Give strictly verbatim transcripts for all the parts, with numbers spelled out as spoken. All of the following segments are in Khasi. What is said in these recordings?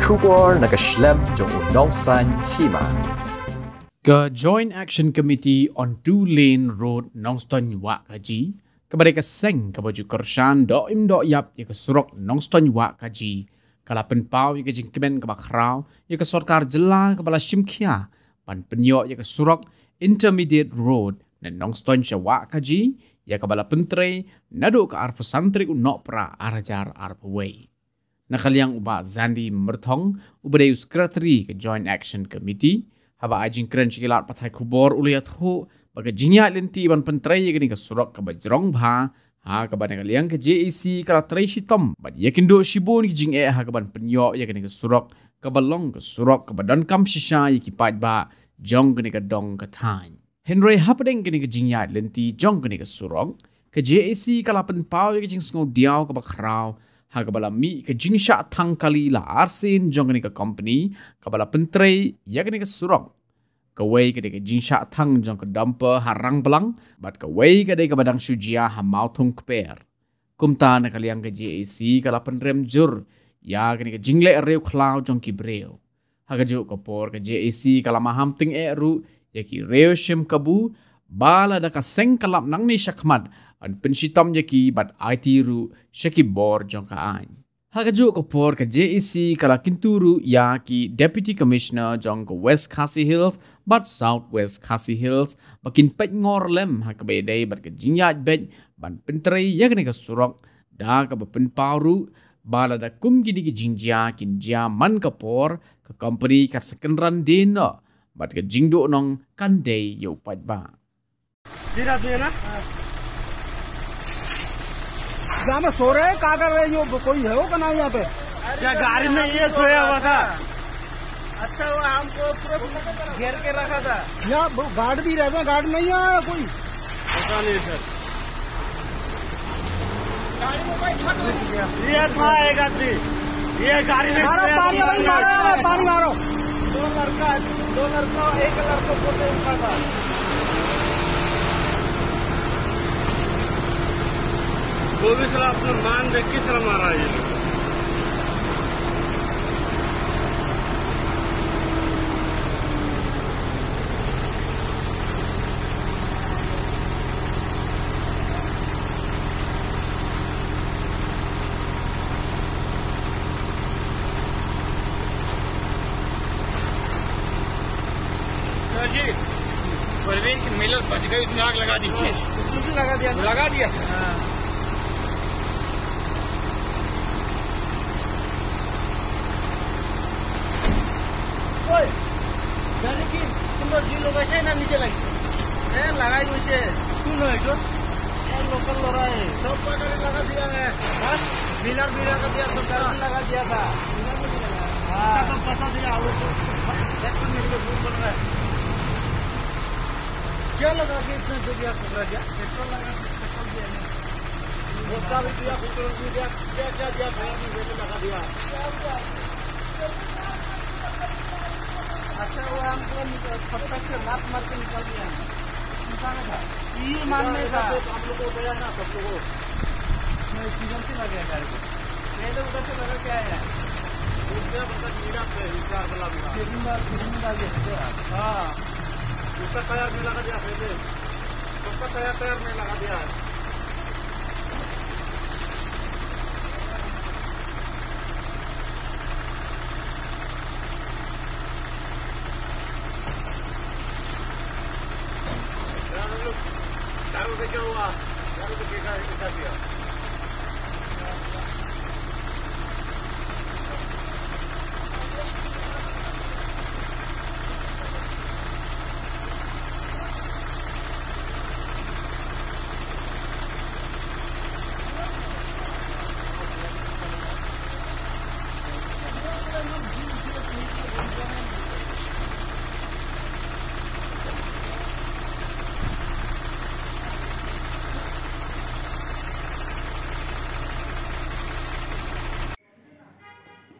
Khubor na ka shlem jong u nongsan hima. Ka Joint Action Committee on Two Lane Road Nongstoiñ Wahkaji, kaba dei ka seng kaba ju kyrshan doh im doh ïap ïa ka surok Nongstoiñ Wahkaji, ka la pynpaw ïa ka jingkmen kaba khraw ïa ka sorkar jylla kaba la shim khia ban pynïoh ïa ka surok Intermediate Road na Nongstoiñ sha Wahkaji, ïa kaba la pyntrei naduh ka arphew san tarik u Nohprah ar hajar arphew wei. Na ka liang u Bah Zandi Myrthong, uba dei u Secretary ka Joint Action Committee, haba ai jingkren sha ki lad pathai khubor u la ïathuh ba ka jingïaid lynti ban pyntrei ïa kane ka surok kaba jrong bha, ha kaba na ka liang ka J A C ka la trei shitom bad ïakynduh shibun ki jingeh ha kaban pynïoh ïa kane ka surok kaba long ka surok kaba donkam shisha ïa ki paidbah jong kane ka dong ka thaiñ. Hynrei hapdeng kane ka jingïaid lynti jong kane ka surok, ka J A C ka la pynpaw ïa ka jingsngewdiaw kaba khraw ha kaba la mih ka jingshah thang kali la arsien jong kane ka company kaba la pyntrei ïa kane ka surok. Kawei ka dei ka jingshah thang jong ka dumper ha Rangblang bad kawei ka dei kaba dang shu jia ha Mawthung Kper. Kumta na ka liang ka J A C ka la pynrem jur ïa kane ka jingleh riewkhlaw jong ki briew. Ha kajuh ka por ka J A C ka la maham tyngeh ruh ïa ki riew shim kabu ba lada ka seng ka lap nangne shakhmat, yn pynshitom ïa ki bad aiti ruh sha ki bor jong ka aiñ. Ha kajuh ka por ka J A C ka la kyntu ruh ïa ki Deputy Commissioner jong ka West Khasi Hills bad South West Khasi Hills ba kin peit ngor lem ha kaba ïadei bad ka jingïaid beit ban pyntrei ïa kane ka surok, da kaba pynpaw ruh ba lada kum kine ki jingjia kin jia man ka por, ka company kan sa kynran dien noh bad ka jingduhnong kan dei ïa u paidbah. जी रात में है ना? जहाँ में सो रहे हैं, क्या कर रहे हैं, यो कोई है वो का नाम यहाँ पे? क्या गाड़ी में ये सोया हुआ था? अच्छा हुआ, हमको पूरा घेर के रखा था। यहाँ वो गार्ड भी रहते हैं, गार्ड नहीं आया कोई? पता नहीं सर। ये था एक आदमी, ये गाड़ी में मारो, पानी भाई, मारो, अरे, पानी मारो। दो लड़का, दो लड़का, एक लड़का को तो उठा था। वो भी साला अपना मान देख के साला मारा है ये लोग। जी, परवीन की मिलर बच गई, उसने आग लगा दी। उसने भी लगा दिया ना? लगा दिया। हाँ। ओए, यानी कि तुम लोग जी लोग ऐसे ना नीचे लग से। ए, लगाई उसे। तू नहीं तो? ए, लोकल लड़ाई। सब पकड़ लगा दिया है। हाँ? मिलर, मिलर का दिया, सब पकड़ लगा दिया था। हाँ। इसका तो फंसा दिया, वो तो एक तो मिनट में घूम बन रहा है। क्या लगा के इतना दे दिया, पकड़ा गया? पेट्रोल लगा, पेट्रोल दिया नहीं। उसका भी दिया, पेट्रोल भी दिया, क्या, क्या दिया, भैया ने जेब में लगा दिया। अच्छा, वो हमको निक-, पत्थर से लात मार के निकाल दिया है। इंसान था। ये मान में था। हम लोग को उठाया ना, सब लोगों को। मैं एक्सीडेंट से लग गया गाड़ी को। पहले उधर से लगा के आया है। वो क्या पता, नीला से, हिसार वाला मिला। केबिन वाला, केबिन वाला ये है क्या? हाँ। उसका टायर में लगा दिया पहले। सबका टायर, टायर में लगा दिया है। यार, हम लोग चारों पे क्या हुआ? चारों पे देखा है, कैसा किया?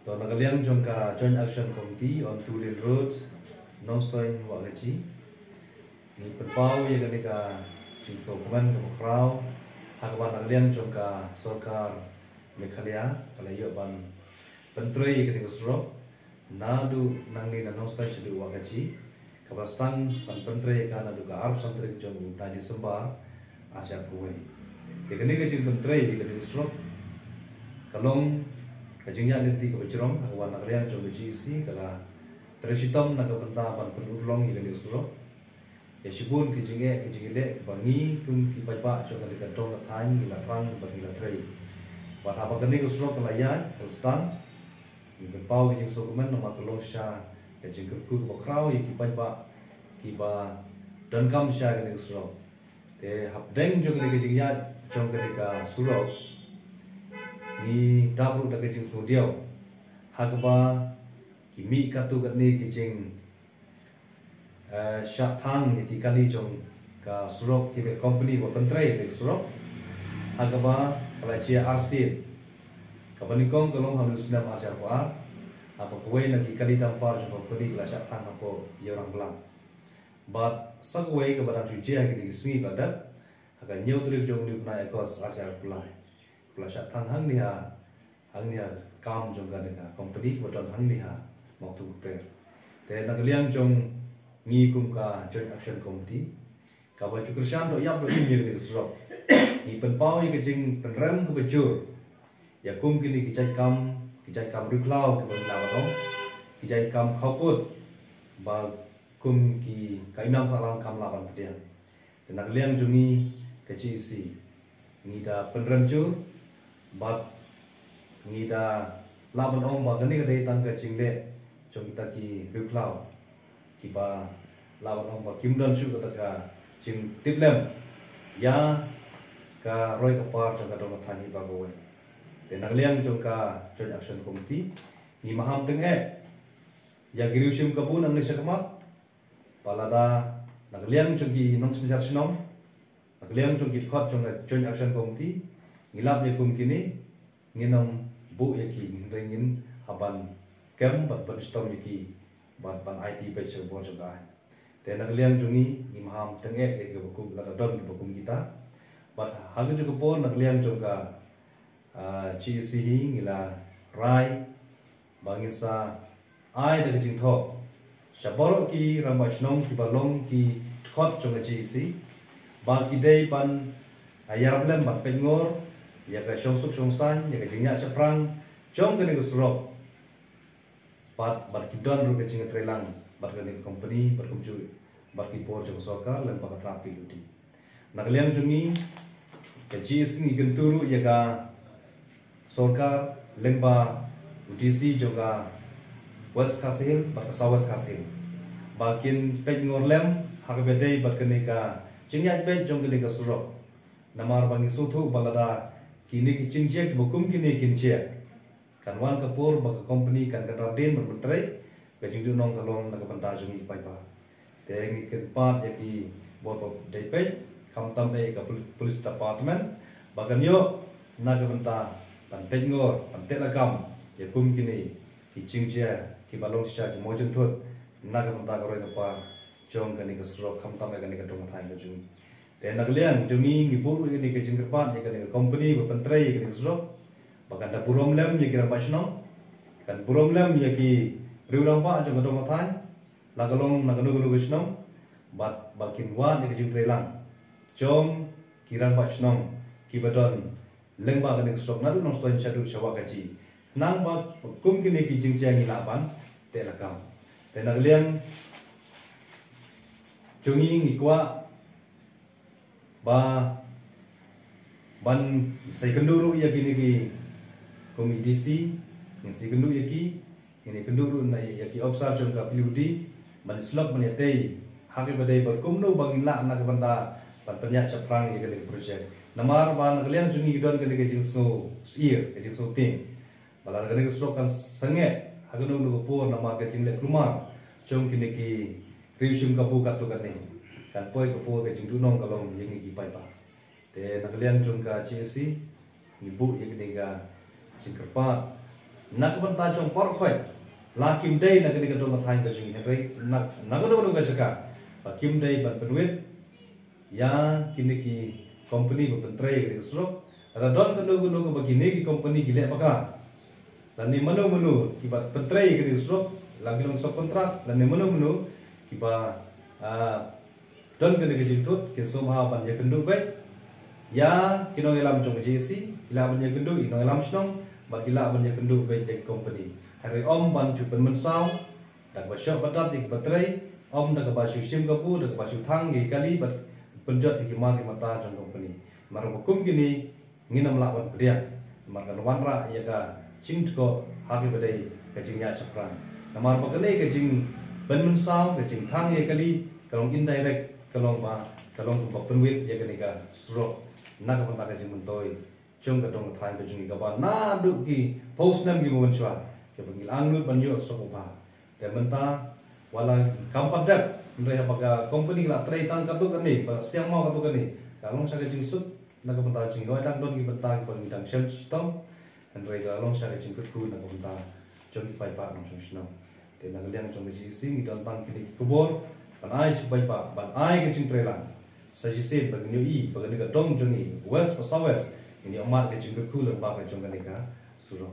To na ka liang jong ka Joint Action Committee on Two Lane Roads, Nongstoiñ Wahkaji, ngi pynpaw ïa kane ka jingsngewkmen kaba khraw ha kaba na ka liang jong ka sorkar Meghalaya ka la ïoh ban pyntrei ïa kane ka surok. Naduh nangne na Nongstoiñ shaduh Wahkaji, kaba sdang ban pyntrei ka naduh ka arphew san tarik jong u bnai December, ar hajar arphew wei. Te kane ka jingpyntrei ïa kane ka surok ka long ka jingïaid lynti kaba jrong, ha kaba na ka liang jong ka G E C ka la trei shitom na ka bynta ban pynurlong ïa kane ka surok. Ïa shibun ki jingeh ki jingeh kiba ngi kum ki paidbah jong kane ka dong ka thaiñ ngi la thrang bad ngi la trei. Bad haba kane ka surok ka la ïaid ka la sdang, ngi pynpaw ka jingsngewkmen namar ka long shisha ka jingkyrkhu kaba khraw ïa ki paidbah kiba donkam shisha kane ka surok. Te hapdeng jong kane ka jingïaid jong kane ka surok, ngi dap ruh da ka jingsngewdiaw ha kaba ki mih katto katne ki jing eh, shah thang ïa ki kali jong ka surok, ki company ba pyntrei ïa ka surok, ha kaba ka la jia arsien. Kaba nyngkong ka long ha u snem ar hajar arphew ar, haba kawei na ki kali dumper jong ka company ka la shah thang hapoh Ïewrangblang. Bad sa kawei kaba dang shu jia ha kine ki sngi ba la dep, ha ka hynñiew tarik jong une u bnai August ar hajar arphew lai, ka la shah thang hangne ha hangne ha kam jong kane ka company kaba don hangne ha Mawkthong Kper. Te na ka liang jong ngi kum ka Joint Action Committee, kaba ju kyrshan doh ïap doh im ïa kane ka surok, ngi pynpaw ïa ka jingpynrem kaba jur ïa kum kine ki jait kam, ki jait kam riewkhlaw kiba ngi lah ban ong, ki jait kam khawpud ba kum ki ka imlang sahlang kam lah ban pdiang. Te na ka liang jong ngi ka G E C, ngi da pynrem jur bad ngi da lah ban ong ba kane ka dei tang ka jingleh jong kita ki riewkhlaw kiba lah ban ong ba kim don shuh kata ka jingtiplem ïa ka roi ka par jong ka dong ka thaiñ hi ba kawei. Te na ka liang jong ka Joint Action Committee, ngi maham tyngeh ïa ki riew shim kabu nangne shakhmat, ba lada na ka liang jong ki nongsynshar shnong, na ka liang jong ki dkhot jong ka Joint Action Committee, ngi lap ïa kum kine, ngin ym buh ïa ki, ngin rei ngin ha ban kem bad ban shitom ïa ki bad ban aiti peit sha ka bor jong ka aiñ. Te na ka liang jong ngi, ngi maham tyngeh ïa kiba kum, lada don kiba kum kita. Bad ha ka juh ka por na ka liang jong ka ah, G E C hi ngi la rai ba ngin sa ai da ka jingthoh sha baroh ki rangbah shnong kiba long ki dkhot jong ka G E C ba ki dei ban, ah, ïarap lem ban peit ngor ïa ka shongsuk shongsaiñ, ïa ka jingïaid shaphrang jong kane ka surok. Bad, bad ki don ruh ka jingtreilang bad kane ka company, bad kumjuh bad ki bor jong ka sorkar lyngba ka tnat P W D. Na ka liang jong ngi ka G E C ngi kyntu ruh ïa ka sorkar lyngba u D C jong ka West Khasi Hills bad ka South West Khasi Hills ba kin peit ngor lem ha kaba dei bad kane ka jingïaid beit jong kane ka surok. Namar ba ngi sngewthuh ba lada kine ki jingjia kiba kum kine kin jia, kan wan ka por ba ka company kan kynran dien ban pyntrei, ka jingduhnong ka long na ka bynta jong ngi ki paidbah. Te ngi kyrpad ïa ki bor ba dei peit, khamtam eh ka pol-, police department, ba kan ïoh na ka bynta ban peit ngor, ban teh lakam ïa kum kine ki jingjia kiba long shisha ki mawjynthut na ka bynta ka roi ka par jong kane ka surok, khamtam eh kane ka dong ka thaiñ ka jong ngi. Te na ka liang jong ngi ngi buh ruh ïa kane ka jingkyrpad ïa kane ka company ba pyntrei ïa kane ka surok ba kan da burom lem ïa ki rangbah shnong, kan burom lem ïa ki riew rangbah jong ka dong ka thaiñ, la ka long na kano kano ka shnong, bad ba kin wad ïa ka jingtreilang jong ki rangbah shnong kiba don lyngba kane ka surok naduh Nongstoiñ shaduh sha Wahkaji. Khnang ba kum kine ki jingjia ngi lah ban teh lakam. Te na ka liang jong ngi ngi kwah ba ban sa ïakynduh ruh ïa kine ki kum i D C, ngin sa ïakynduh ïa ki, ngin ïakynduh ruh na ïa ki opsar jong ka P W D ban slok ban ïatei ha kaba dei bad kumno ba ngin lah na ka bynta ban pynïaid shaphrang ïa kane ka projek. Namar ba na ka liang jong ngi ki don kane ka jingsngew syier, ka jingsngew tieng. Ba lada kane ka surok kan sangeh ha kano kano ka por namar ka jingleh kulmar jong kine ki riew shim kabu katto katne, kan poi ka por ka jingduhnong ka long ïa ngi ki paidbah. Te na ka liang jong ka G E C ngi buh ïa kane ka jingkyrpad na ka bynta jong baroh khoit, la kim dei na kane ka dong ka thaiñ ka jong ngi hynrei na, na kano kano ka jaka ba kim dei ban pynwit ïa kine ki company ba pyntrei ïa kane ka surok. Lada don kano kano kaba kine ki company ki leh bakla, lane mano mano kiba pyntrei ïa kane ka surok, la ki long subcontract lane mano mano kiba, ah, don kane ka jingthut, kin sngewbha ban ïakynduh beit ïa ki nongïalam jong ka J A C, ki lah ban ïakynduh ïa ki nongïalam shnong, bad ki lah ban ïakynduh beit ïa ki company. Hynrei ym ban ju pynmynsaw da kaba shoh ba dat ïa kiba trei, ym da kaba shu shim kabu, da kaba shu thang ïa ki kali bad pynjot ïa ki mar ki mata jong company. Namar ba kum kine ngin ym lah ban pdiang, namar kan wanrah ïa ka jingtkoh ha kaba dei ka jingïaid shaphrang. Namar ba kane ka jingpynmynsaw, ka jingthang ïa kali, ka long indirect, ka long ba, ka long kaba pynwit ïa kane ka surok na ka bynta ka jingmyntoi jong ka dong ka thaiñ ka jong ngi, kaba naduh ki phew snem kiba mynshuwa kiba ngi la angnud ban ïoh surok ba bha. Te mynta wat la kam pat dep, hynrei haba ka company ka la trei tang katto katne, ba siang maw katto katne, ka long sha ka jingsuk na ka bynta jong ngi. Hooid, dang don ki bynta kiba ngi dang shem shitom, hynrei ka long sha ka jingkyrkhu na ka bynta jong ki paidbah nongshong shnong. Te na ka liang jong ka J A C ngi don tang kine ki khubor ban ai sha ki paidbah, ban ai ka jingtreilang sa shisien, ba ngin ïohi ba kane ka dong jong ngi, West bad South West, ngin ïoh mad ka jingkyrkhu lyngba ka jong kane ka surok.